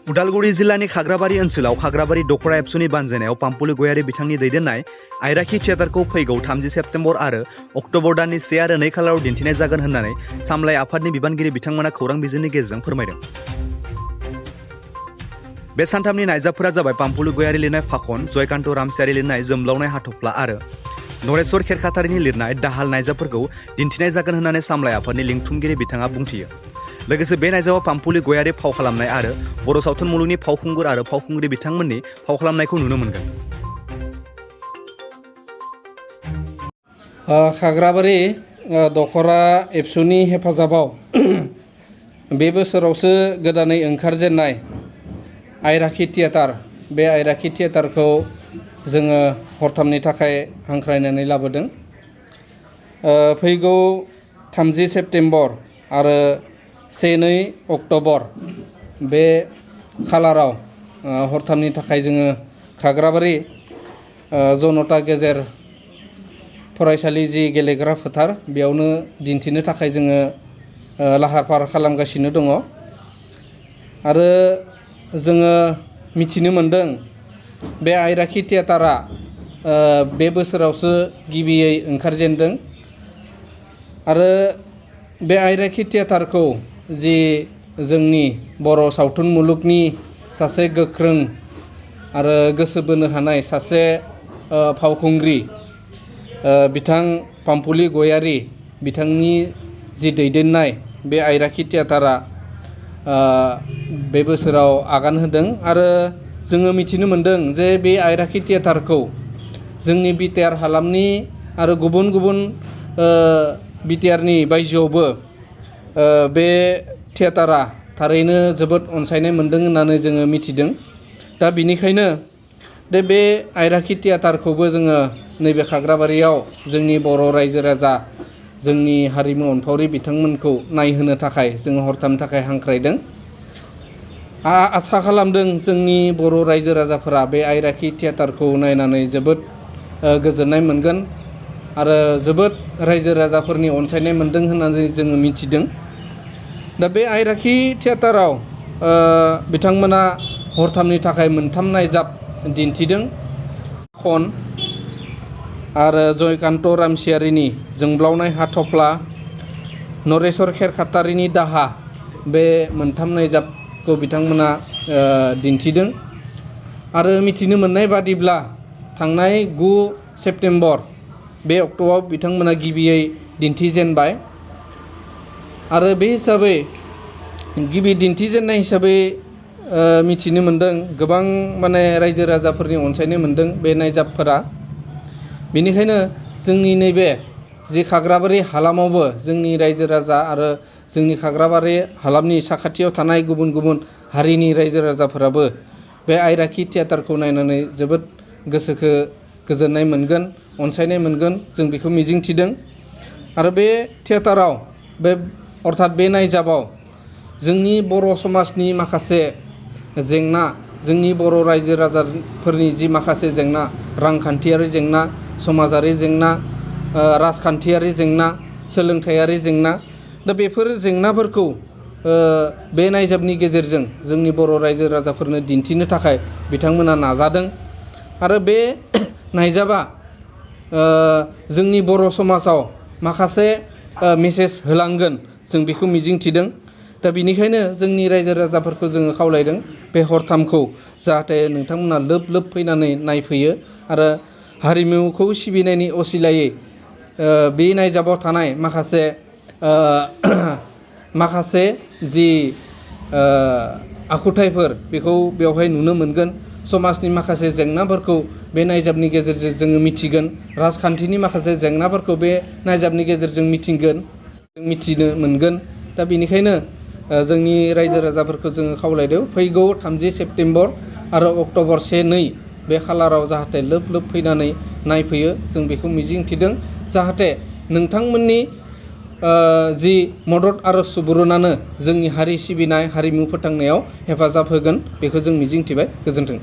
उदालगुरि जिल्लानि खाग्राबारि ओनसोलाव खाग्राबारि दखरा एबसुनि बानजायनायाव पाम्पुलि गयारि बिथांनि दैदेननाय आयराखि थियेटारखौ फैगौ 30 सेप्तेम्बर आरो अक्ट'बर दाननि 1 आरो 2 खालाराव दिन्थिनाय जागोन होननानै सामलाय आफादनि बिबानगिरि बिथांमोना खौरां बिजोंनि गेजेरजों फोरमायदों। बे सानथामनि नायजाबफोरा जाबाय पाम्पुलि गयारि लिरनाय फाखन, जयकान्त रामसियारि लिरनाय जोमब्लावनाय हाथफ्ला आरो नरेश्वर खेरखातारिनि लिरनाय दाहाल नायजाबफोरखौ दिन्थिनाय जागोन होननानै सामलाय आफादनि लिंथुमगिरि बिथाङा बुंथियो। लोगोसे बे नायजाबाव पाम्पुलि गयारि फाव खालामनाय आरो बर' सावथुन मुलुगनि फावखुंगुर आरो फावखुंग्रि बिथांमोननि फाव खालामनायखौ नुनो मोनगोन। खाग्राबारि दखरा एबसुनि हेफाजाबाव बे बोसोरावसो गोदानै ओंखारजेननाय आयराखि थियेटार, बे आयराखि थियेटारखौ जोङो हरथामनि थाखाय हांख्रायनानै लाबोदों। फैगौ 30 सेप्तेम्बर आरो 1-2 अक्ट'बर बे खालाराव हरथामनि थाखाय जोङो खाग्राबारि जनता गेजेर फरायसालि जि गेलेग्रा फोथार बेयावनो दिन्थिनो थाखाय जोङो लाहार फाहार खालामगासिनो दङ। आरो जोङो मिथिनो मोनदों बे आयराखि थियेटारा बे बोसोरावसो गिबियै ओंखारजेनदों। आरो बे आयराखि थियेटारखौ जि जोंनि बर' सावथुन मुलुगनि सासे गोख्रों आरो गोसो बोनो हानाय सासे फावखुंग्रि बिथां पाम्पुलि गयारि बिथांनि जि दैदेननाय बे आयराखि थियेटारा बे बोसोराव आगान होदों। आरो जोङो मिथिनो मोनदों जे बे आयराखि थियेटारखौ जोंनि बिटिआर हालामनि आरो गुबुन गुबुन बिटिआरनि बायजोआवबो बे थियेटारा थारैनो जोबोद अनसायनाय मोनदों होननानै जोङो मिथिदों। दा बिनिखायनो बे आयराखि थियेटारखौबो जोङो नैबे खाग्राबारियाव जोंनि बर' रायजो राजा, जोंनि हारिमु अनफावरि बिथांमोनखौ नायहोनो थाखाय जोङो हरथामनि थाखाय हांख्रायदों। आसा खालामदों जोंनि बर' रायजो राजाफोरा बे आयराखि थियेटारखौ नायनानै जोबोद गोजोननाय मोनगोन आरो जोबोद रायजो राजाफोरनि अनसायनाय मोनदों होननानै जोङो मिथिदों। दा बे आयराखि थियेटाराव बिथांमोना हरथामनि थाखाय 3 नायजाब दिन्थिदों। खन आरो जयकान्त रामसियारिनि जोंब्लावनाय हाथफ्ला, नरेश्वर खेरखातारिनि दाहा, बे 3 नायजाबखौ बिथांमोना दिन्थिदों। आरो मिथिनो मोननाय बादिब्ला थांनाय 9 सेप्तेम्बर बे अक्ट'आव बिथांमोना गिबियै दिन्थिजेनबाय। आरो बे हिसाबै गिबि दिन्थिजेननाय हिसाबै मिथिनो मोनदों गोबां रायजो राजाफोरनि अनसायनाय मोनदों बे नायजाबफोरा। बेनिखायनो जोंनि नैबे जि खाग्राबारि हालामावबो जोंनि रायजो राजा आरो जोंनि खाग्राबारि हालामनि साखाथियाव थानाय गुबुन गुबुन हारिनि रायजो राजाफोराबो बे आयराखि थियेटारखौ नायनानै जोबोद गोसोखौ गोजोननाय मोनगोन, अनसायनाय मोनगोन, जों बेखौ मिजिंथिदों। आरो बे थियेटाराव अर्थात बे नायजाबाव जोंनि बर' समाजनि माखासे जेंना, जोंनि बर' रायजो राजाफोरनि जि माखासे जेंना, रांखान्थियारि जेंना, समाजारि जेंना, राजखान्थियारि जेंना, सोलोंथायारि जेंना, दा बेफोर जेंनाफोरखौ बे नायजाबनि गेजेरजों जोंनि बर' रायजो राजाफोरनो दिन्थिनो थाखाय बिथांमोना नाजादों। आरो बे नायजाबा जोंनि बर' समाजाव माखासे मेसेज होलांगोन, जों बेखौ मिजिंथिदों। दा बिनिखायनो जोंनि रायजो राजाफोरखौ जोङो खावलायदों बे हरथामखौ जाहाथे नोंथांमोना लोब लोब फैनानै नायफैयो आरो हारिमुखौ सिबिनायनि असिलायै बे नायजाबाव थानाय माखासे जि आखुथायफोर बेखौ बेवहाय नुनो मोनगोन। समाजनि माखासे जेंनाफोरखौ बे नायजाबनि गेजेरजों जोङो मिथिगोन। राजखान्थिनि माखासे जेंनाफोरखौ बे नायजाबनि गेजेरजों मिथिनो मोनगोन। दा बेनिखायनो जोंनि रायजो राजाफोरखौ जोङो खावलायदों फैगौ 30 सेप्तेम्बर आरो अक्ट'बर 1-2 बे खालाराव जाहाथे लोब लोब फैनानै नायफैयो, जों बेखौ मिजिंथिदों। जाहाथे नोंथांमोननि जि मदद आरो सुबुरुनानो जोंनि हारि सिबिनाय, हारिमु फोथांनायाव हेफाजाब होगोन, बेखौ जों मिजिंथिबाय। गोजोन्थों।